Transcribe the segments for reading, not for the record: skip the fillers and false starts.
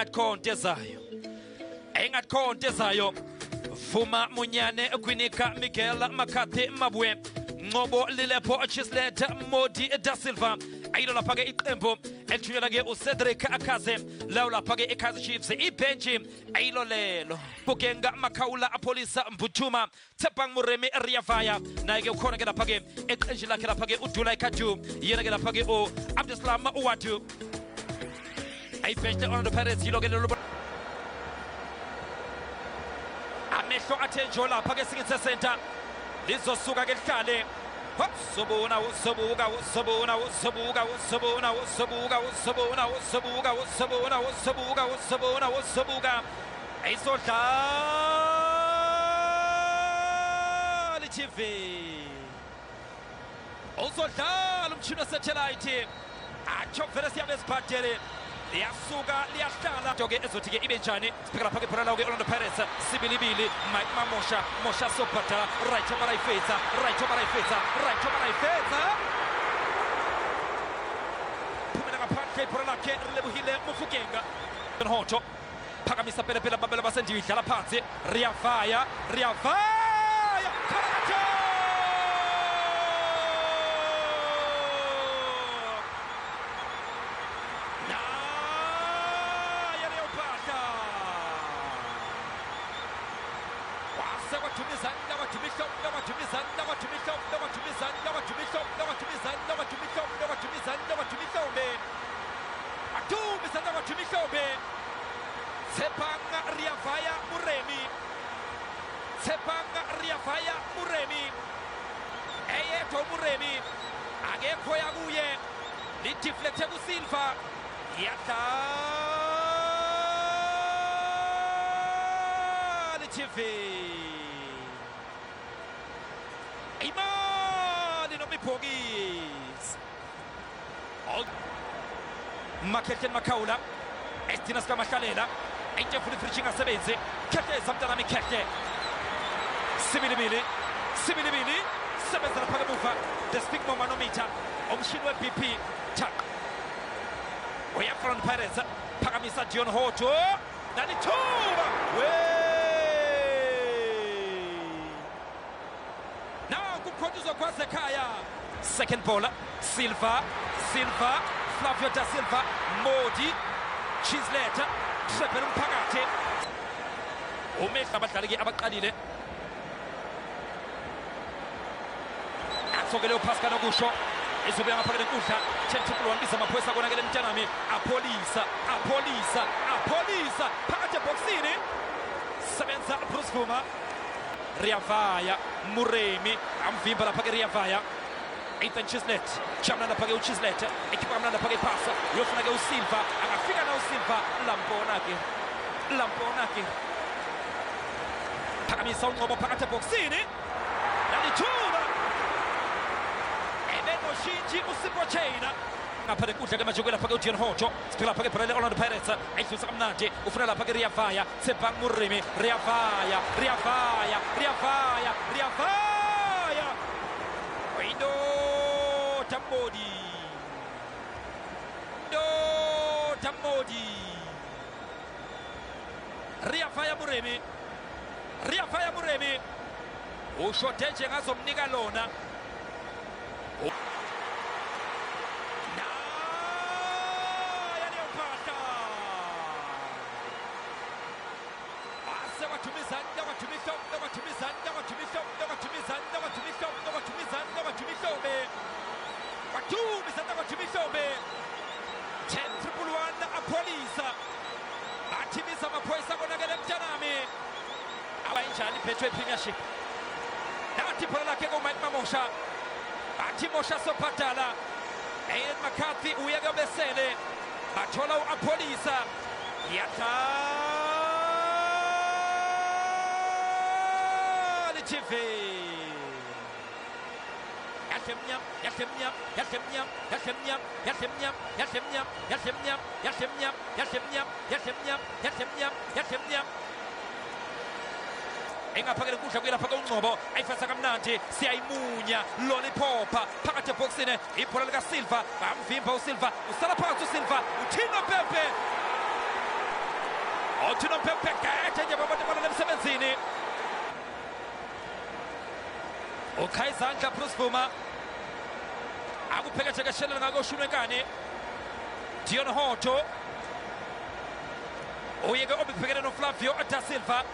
Engathi ezayo, engathi ezayo. Vuma Munyane, Kwinika Miguel, McCarthy Mabwe, Ngcobo Lilepo, Chislet Modi da Silva. Ayilo lapha ke iqembu elithunyelwa ke uCedric Akaze, lawo lapha ke iKaizer Chiefs ibhenji ayilo lelo. Bukenga Makhaula, Apolisa Mbuthuma, Tshepang Moremi, Riavaya naye ke ukhona ke lapha ke eqenjini lakhe lapha ke uDula Ikadu, yena ke lapha ke u-Abdeslam Ouaddou. Ayibhenji le-Orlando Pirates yilo ke lelo. Amehlo athe njo lapha ke Signature Center, lizosuka ke lihlale. Uzobona, uzobuka, uzobona, uzobuka, uzobona, uzobuka, uzobona, uzobuka, uzobona, uzobuka, uzobona, uzobuka. Ayizodlala i-TV, uzodlala umshini wesatellite. Atsho vele siyabe sibhadele, liyasuka liyahlala ke ezothi ke ibe njani. Sibheka lapha ke ibhola lawo ke Orlando Pirates, sibilibili Mike Mamosha, Mosha sobhadala right omarayifetsa, right omarayifetsa, right omarayifetsa, phumela ngaphandle ibhola lakhe Relebohile Mofokeng. Hotho phakamisa pelepele, babela basendiyo, idlala phansi. Riyavaya, Riyavaya, phakathi. Naye leyophahla wase kwaduma izandla, kwaduma ihlombe, kwaduma izandla, kwaduma ihlombe, kwaduma izandla, kwaduma ihlombe, kwaduma izandla, kwaduma ihlombe, kwaduma izandla, kwaduma ihlombe, kwaduma izandla, kwaduma ihlombe. Tshepang Riavaya Moremi, Tshepang Riavaya Moremi, eyedwa uMoremi, akekho yakuye, lideflecte kuSilva, yadlala i-TV. Imali noma ibhokisi. Makhehleni Makhaula, esidina sikamahlalela, intefula ifriji ingasebenzi. Khehleza mntanami, khehle. Sibilibili, sibilibili, sebenza lapha kemuva. The sphygmomanometer, umshini we-BP thaq. Uyafront Pirates, phakamisa Dion Hotto, nalithuba we nanku umkhonto uzokhwaza ekhaya. Second ball, Silva, Silva, Flavio da Silva, Modi, Chislet, Trebel umphakathi umehla abadlali ke abaqalile. Athokele uphasi kanokusho, izobuya ngapha kule nkundla. 10 1 biza amaphoyisa, konakele mntanami. Apholisa, apholisa, apholisa phakathi ebhokisini, sebenza Bruce Bvuma. Riavaya Moremi amvimba lapha ke Riavaya. Ethan Chislet jamna lapha ke uChislet, ekhipha kamnandi lapha ke iphasa, uyofuna ke uSilva, angafika na uSilva? Lambona ke, lambona ke. Phakamisa uNgcobo phakathi ebhokisini, nalithuba ebenoshinji uSipho Chaine ngapha lenkundla ke manje lapha ke uDion Hotto. Sibheka lapha ke ibhola le-Orlando Pirates, ayidlulisa kamnandi, ufuna lapha ke Riavaya, Tshepang Moremi, Riavaya, Riavaya, Riavaya, Riavaya, oyindoda Mmodi, ndoda Mmodi, Riavaya Moremi, Riavaya Moremi ushode nje ngazomnika lona. Naya leyophahla ase kwaduma izandla, kwaduma ihlombe, kwaduma izandla, kwaduma ihlombe, kwaduma izandla, kwaduma ihlombe, kwaduma izandla, kwaduma ihlombe, kwaduma izandla, kwaduma ihlombe. 10 1 1 apholisa, bathi biza amaphoyisa, konakele mntanami. Abayinjani iBetway Premiership? Nathi ibhola lakhe kuMike Mamosha, bathi Mosha sobhadala. Aiden McCarthy uye kuyobesele, bathola u-Apholisa, yadlala i-TV. Yahle mnyama, yahle mnyama, yahle mnyama, yahle mnyama, yahle mnyama, yahle mnyama, yahle mnyama, yahle mnyama, yahle mnyama, yahle mnyama, yahle mnyama, yahle mnyama. Engaphakele inkundla kuye lapha ke uNgcobo, ayifasa kamnandi, siyayimunya lolipopha phakathi ebhokisini, ibhola likaSilva, bamvimba uSilva, usala phakathi uSilva, uthino Pepe. Othi nompempe gethe nje babantu balala emsebenzini. Ukhaya izandla Bruce Bvuma. Akupheke nje ngako shumi wenkani. Deon Hotto. Uye-ke obebhekene noFlavio da Silva.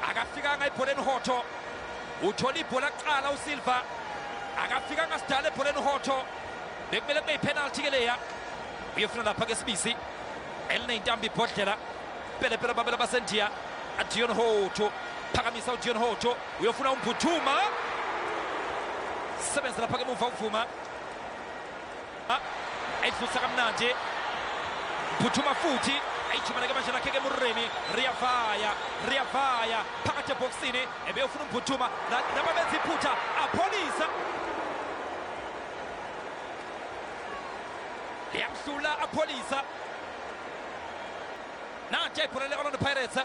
Akafikanga ebholeni Hotto. Uthola ibhola kuqala uSilva. Akafikanga sidala ebholeni Hotto. Bekumele kube yipenalty ke leya. Uyofuna lapha ke Sibisi. Elineyintambo ibhodlela. Pelepele babela basendiya. Deon Hotto. Phakamisa uDeon Hotto. Uyofuna uMbuthuma. Sebenza lapha ke emuva uVuma. Ayidlulisa kamnandi. Mbuthuma futhi. Ayijima ke manje lakhe ke Moremi. Riavaya, Riavaya phakathi ebhokisini ebeyofuna uMbuthuma naba benza iphutha Apholisa. Liyamhlula Apholisa. Nanti ibhola le-Orlando Pirates.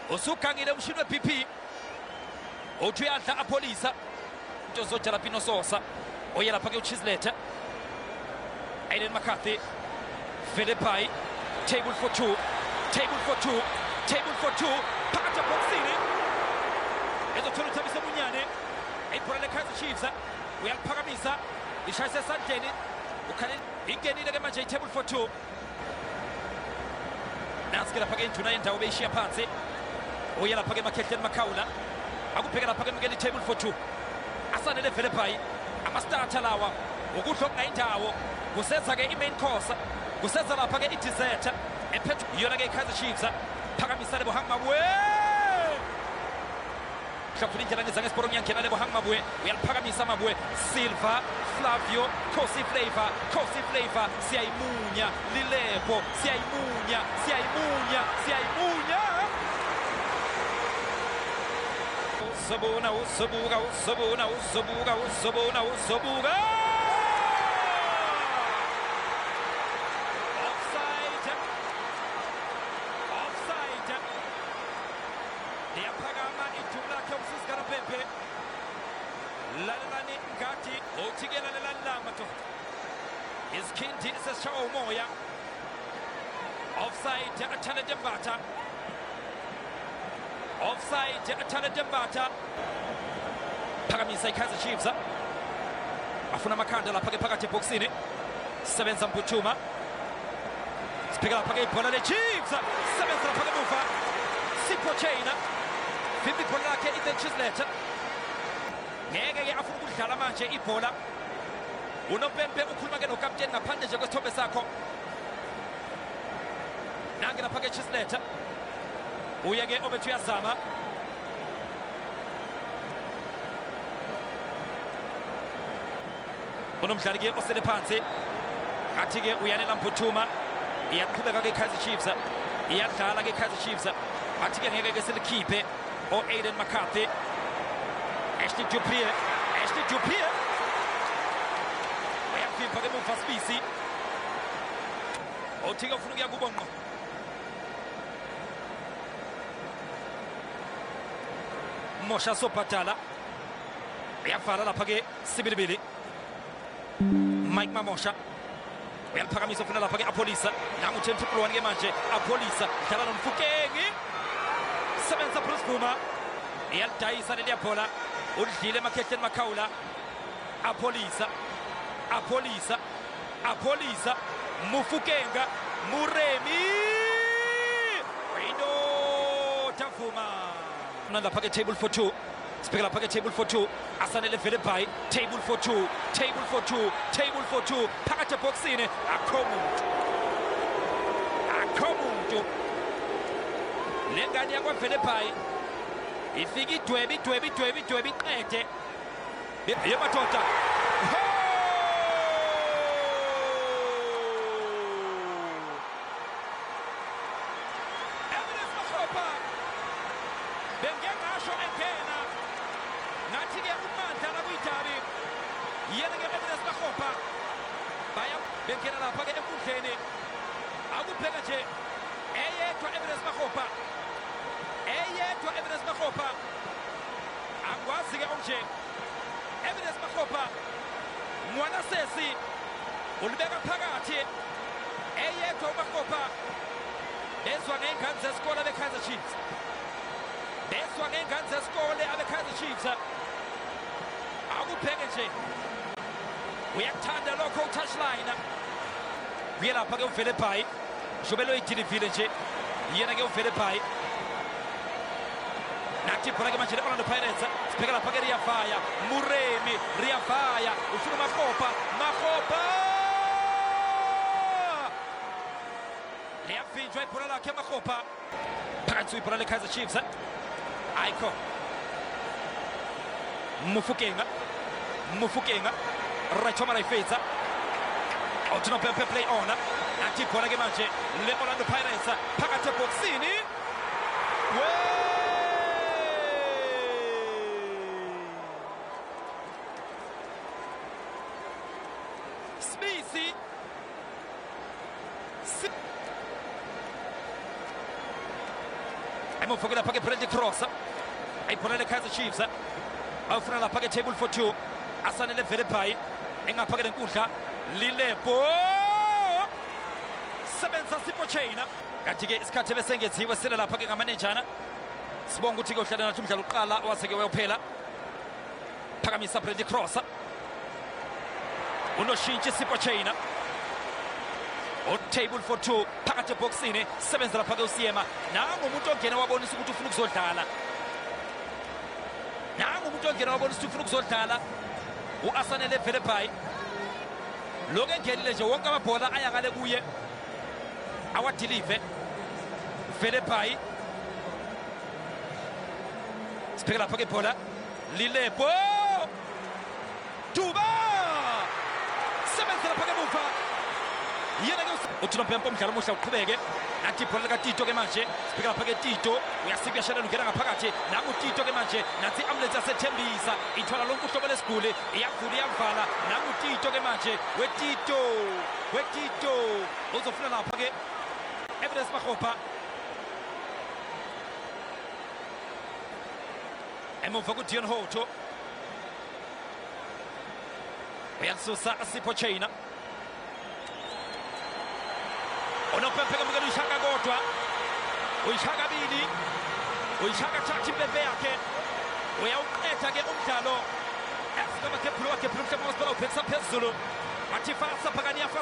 Usugangile umshini we-BP. Uthi uyadla Apholisa. Into zoJalapino Sosa. Oye lapha ke uChislett. Aiden McCarthy. Velebayi. Table for two. Table for two. Table for two. Phakathi ebhokisini. Ezothola uThabiso Munyane. Ibhola le-Kaizer Chiefs. Uyaliphakamisa. Lishayisa esandleni. Ukhale ingenile ke manje i-table for two. Nansi ke lapha ke induna yendawo beyishiya phansi. Uye lapha ke Makhehleni Makhaula. Akubheke lapha ke mukela i-table for two. Asanele Velebayi. Ama-starter lawa. Ukudla okungayindawo. Kuseza ke i-main course. Kuseza lapha ke i-dessert. Ephethe iyona ke i-Kaizer Chiefs. Phakamisa Lebohang Maboe. Hlafuna indlela ngeza ngesiporo kuyangena Lebohang Maboe. Uyaliphakamisa Maboe. Silva, Flavio, Khosi Flavor, Khosi Flavor, siyayimunya, Lilepo, siyayimunya, siyayimunya, siyayimunya. Uzobona, uzobuka, uzobona, uzobuka, uzobona, uzobuka. Offside. Offside. Liyaphakama ijubu lakhe umsizi kaNompempe. Lalelani Ngati, uthi-ke lalelani la madoda. Isikhindi sesishawa umoya. Offside Thalente Mbatha. Offside Thalente Mbatha. Phakamisa i-Kaizer Chiefs. Afuna amakhanda lapha ke phakathi ebhokisini. Sebenza Mbuthuma. Sibheka lapha ke ibhola le-Chiefs. Sebenza lapha ke emuva. Sipho Chaine. Vimba ibhola lakhe Ethan Chislett. Ngeke ke afuna ukudlala manje ibhola. Unompempe ukhuluma ke nokapteni ngaphandle nje kwesithombe sakho. Nange lapha ke Chislett. Uye ke obethi uyazama. Unomdlali ke osele phansi. Ngathi ke uyanela Mbuthuma. Iyaqhubeka ke Kaizer Chiefs. Iyadlala ke Kaizer Chiefs. Athi ke ngeke ke selikhiphe o-Aiden McCarthy. Ashley Du Preez. Ashley Du Preez. Uyavimba ke emuva Sibisi. Uthi ke ufuna ukuya kubo ngqo. Mosha Sobhadala. Uyavala lapha ke Sibilibili. Mike Mamosha. Uyaliphakamisa ufuna lapha ke Apholisa. Nangu 10 triple 1 ke manje. Apholisa dlala noMofokeng. Sebenza Bruce Bvuma. Iyalidayisa leliya bhola. Udlile emakhehleni Makhaula. Apholisa. Apholisa. Apholisa. Mofokeng. Moremi. Indoda Vuma. Lapha ke table for two. Sibheka lapha ke table for two. Asanele Velebayi. Table for two. Table for two. Table for two. Phakathi ebhokisini. Akho muntu. Akho muntu. Le ngane yakwaVelebayi ifika idwebe idwebe idwebe idwebe iqede. Ye madoda. Ho! Evidence Makgopa. Bengeke ngasho engena. Ngathi ke umandla la kuyidabi. Yena ke Evidence Makgopa. Baya bengena lapha ke enkundleni. Akubheka nje eyedwa Evidence Makgopa. Eyedwa Evidence Makgopa. Angikwazi ke onje. Evidence Makgopa. Ngwana sesi ulibeka phakathi. Eyedwa uMakgopa. Bezwa ngey'ngane zesikole abe-Kaizer Chiefs. Bezwa ngey'ngane zesikole abe-Kaizer Chiefs. Akubheke nje. Uyakuthanda lokho u-touchline. Kuye lapha ke uvele bhayi. Njengoba eloyidilivile nje. Yena ke uvele bhayi. Nathi ibhola ke manje le-Orlando Pirates. Sibheke lapha ke Riavaya. Muremi Riavaya ufuna Makgopa. Makgopa! Liyavinjwa ibhola lakhe Makgopa. Phakathi ibhola le-Kaizer Chiefs. Ayikho. Mofokeng. Mofokeng. Right Rayifetsa. Awuthi play on. Nathi ibhola ke manje le-Orlando Pirates phakathi ebhokisini. Sibisi. Emuva ke lapha ke Brady Cross. Ayibhola le-Kaizer Chiefs. Awufuna lapha ke table for two. Asanele vele bhayi. Engapha ke lenkundla. Lilepo. Sebenza Sipho Chaine. Kanti ke isikhathi besengeziwe sele lapha ke ngamanejana. Sibonga ukuthi ke uhlala nathi umdlalo uqala wase ke uyophela. Phakamisa Brady Cross. Unoshintshi Sipho Chaine. Table for two phakathi ebhokisini sebenza lapha ke uSiyema. Nangu umuntu ongena wabonisa ukuthi ufuna ukuzodlala. Nangu umuntu ongena wabonisa ukuthi ufuna ukuzodlala. U-Asanele Velebayi. Lokho engenile nje wonke amabhola aya ngale kuye. Awadilive. Velebayi. Sibheke lapha ke ibhola. Lilepo. Duba! Sebenza lapha ke emuva. Yena ke uthi nompempe umdlalo omuhle uqhubeke. Nathi ibhola likaTito ke manje. Sibheke lapha ke Tito. Uyasika uyashelela ungena ngaphakathi. Nangu Tito ke manje. Nathi i-ambulance yasethembisa. Ithwala lonke uhlobo lesiguli. Iyavula iyavala. Nangu Tito ke manje. WeTito. WeTito. Uzofuna lapha ke Evidence Makgopa. Emuva kuDion Hotto. Uyalisusa Sipho Chaine. Unompempe ke mukela uyishaka kodwa. Uyishaka kabili. Uyishaka thatha impempe yakhe. Uyawuqeda ke umdlalo. Efika amagebhulu wagebhulu umhlaba wamasipala ubhekisa phezulu. Wathi fasa phakani yafasa.